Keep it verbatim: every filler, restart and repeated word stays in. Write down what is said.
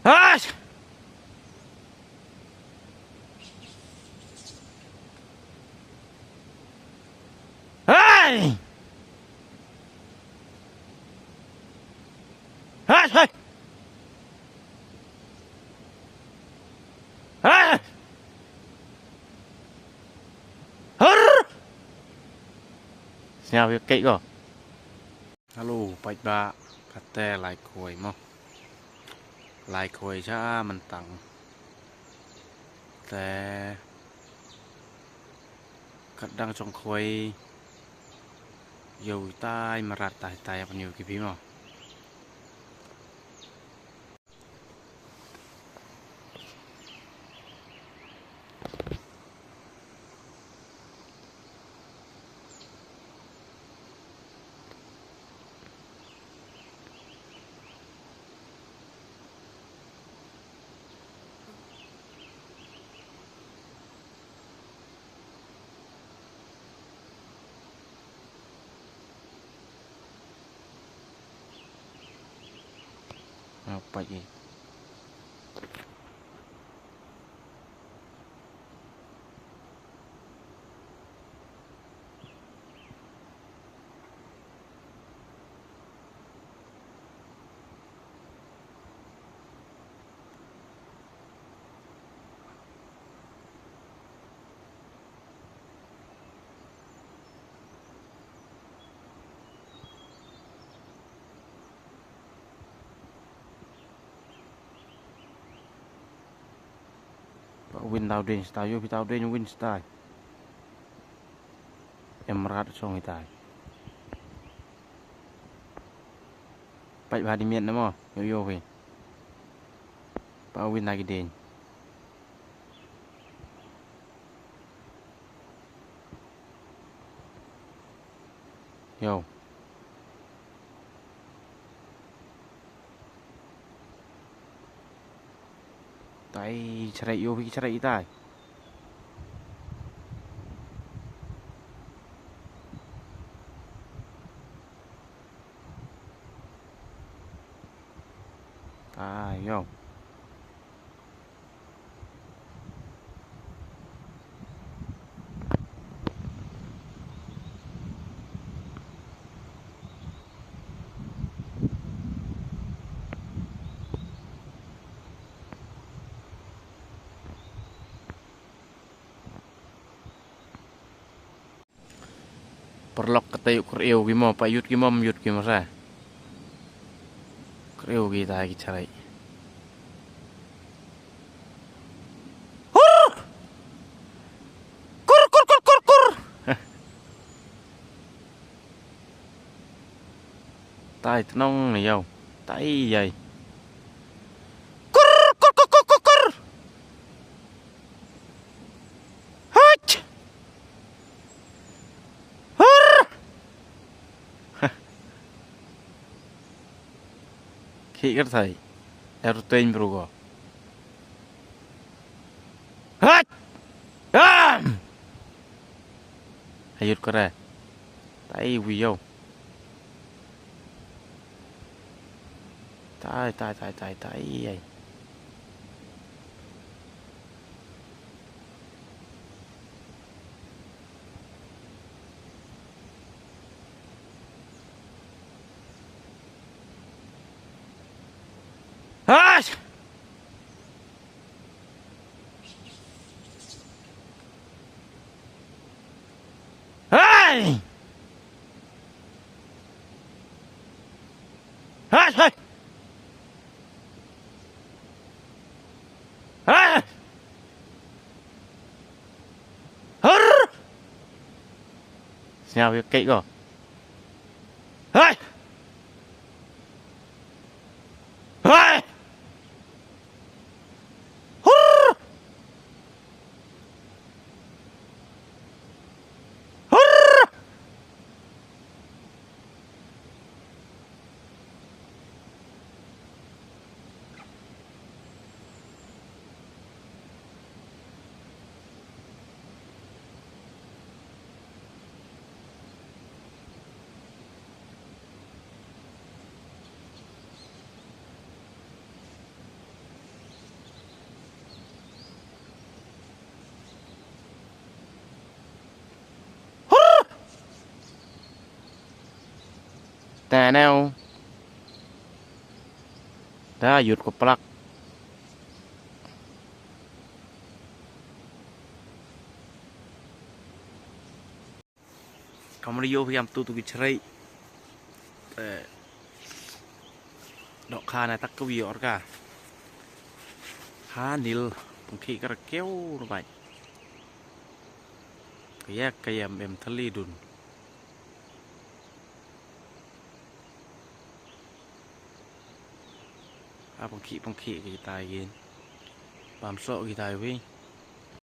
Hai! Hai! Hai, hai! Hai! Hur! Sñiaw ya kei ko. Halo, paidbah, kate lai khoi mo. Lai khoi cha man tang. Te kat dang chong khoi. Yow tai marat tai tai ap ni ki phi mo. Apa ye? Pa win tau ding stai, yo pi tau ding win stai. Em rat song hitai. Paidbah di miet na mo, yo yo pi. Pa win lagi ding. Yo. Tai charai, yo pi charai tai. Tai yo. Paralok, kata yut kyriew ki mo, pa yut ki mo, yut ki mo sa. Kyriew ki ta ki charai. Hur! Kur, kur, kur, kur, kur! Tai tnong ni yo. Tai yai. Kur, kur, kur, kur, kur, kur! Hach! Hur! Khi kar thai. Er tuin bru ko. Hach! Am! Hayut kare. Tai wi yo. Tai, tai, tai, tai, tai, ai. Hai! Hai! Hai, hai! Hai! Hur! Sñiaw ya kei ko. Hai! Hai! Hur! Hur! Te neu. Da yut ko plak. Kamri yo phi am tu tu ki chrei. Te. Dok kha na tak ka wi or ka. Ha nil pangkhi ka ra keu ra bai. Ka yak ka yam em thali dun. Ha pangkhi pangkhi ki tai gin. Bam so ki tai wi.